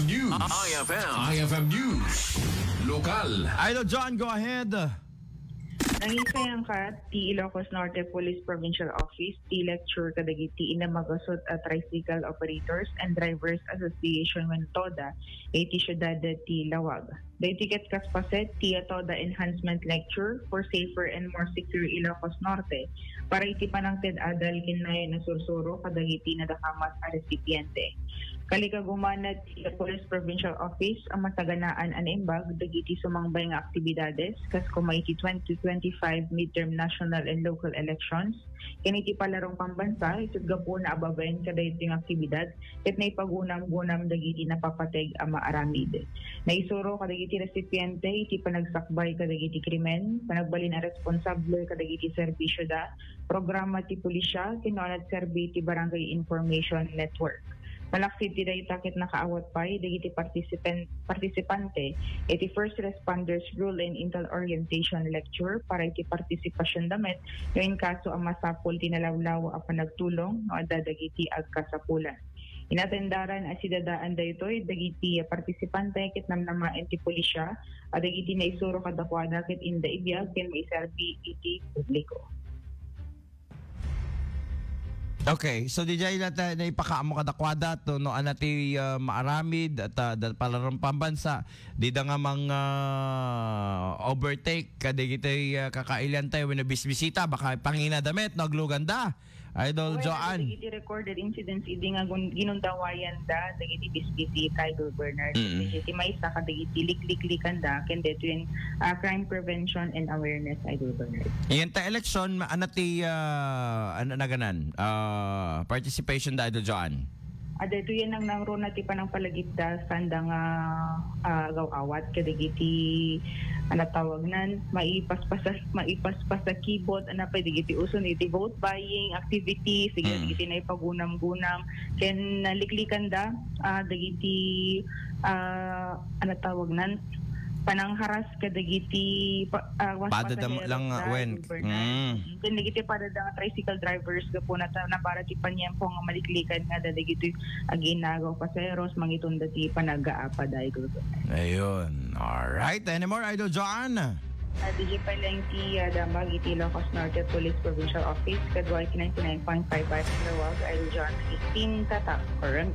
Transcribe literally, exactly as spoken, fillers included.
News. I F M. I F M News. Lokal. Idol John, go ahead. Nangisayangkat ti Ilocos Norte Police Provincial Office ti lecture kadagiti inamagasut a Tricycle Operators and Drivers Association wen TODA iti siudad ti Laoag. Daytoy ket kaspaset ti TODA Enhancement Lecture for Safer and More Secure Ilocos Norte para iti panangted adal ken nayon a sursuro kadagiti nadakamat a resipiente. Kalikaguman ti Police Provincial Office a masaganaan a naimbag dagiti sumangbay nga aktibidades kas koma iti twenty twenty-five midterm national and local elections ken iti palarong pambansa isut gapuna a babaen kadaytoy nga aktibidad ket naipagunam-gunam dagiti napapateg a maaramid. Naisuro kadagiti resipiente iti panagsakbay kadagiti krimen, panagbalin a responsable kadagiti serbisyoda, programa ti pulisya, ken no ania ti serbi ti Barangay Information Network. Malaksid ti dayta ket nakaawat pay dagiti partisipan-, partisipante iti First Responders Rule and Intel Orientation Lecture para iti partisipasionda met no in kaso a masapul ti nalawlaw a panagtulong no adda dagiti agkasapulan. Inatendaran a sidadaan daytoy dagiti partisipante ket namnamaen ti pulisya a dagiti naisuro kadakuada ket inda ibiag ken maiserbi iti publiko. Okay, so diay la ta naipakaammo kadakuada to no ania ti, ah, maaramid at, ah, da-, palarong pambansa, dida nga mang, ah, overtake kadagiti, ah, kakailian tayo wenno bisbisita, baka panginada met no agluganda. Idol Joan. Dagiti recorded incidents idi nga gun-, ginundawayan da dagiti bisbisita, Idol Bernard. Mm. Dagiti maysa kadagiti likliklikanda ken daytoy, ah, crime prevention and awareness, Idol Bernard. Iti election, ma-, ania ti, ah, ania naganan? Ah, participation da, Idol Joan? Ah, daytoy a nangruna ti panangpalagipda sanda nga, ah, agaw-awat kadagiti, ania tawagnan, maipaspasa-, maipaspasakibut, ania pay dagiti uson iti vote buying activities, sige, mm, dagiti naipagunam-gunam, ken naliklikanda, ah, dagiti, ah, ania tawagnan, panangharas kadagiti pa-, ah, was Padadam-, pasahero lang, da, wen. Bernard. Mm. Ken dagiti padada nga tricycle drivers gapu na ta-, napara ti paniempo nga maliklikan nga dagiti aginagaw pasaheros, mangitunda ti panagaapada, Idol. Ayun. Alright. Any more, Idol Joan? Ah, D J Palengke, ah, damag iti Ilocos Norte Police Provincial Office, kadua iti ninety-nine point five F M Laoag, Idol Joan, fifteen Tatak, Forum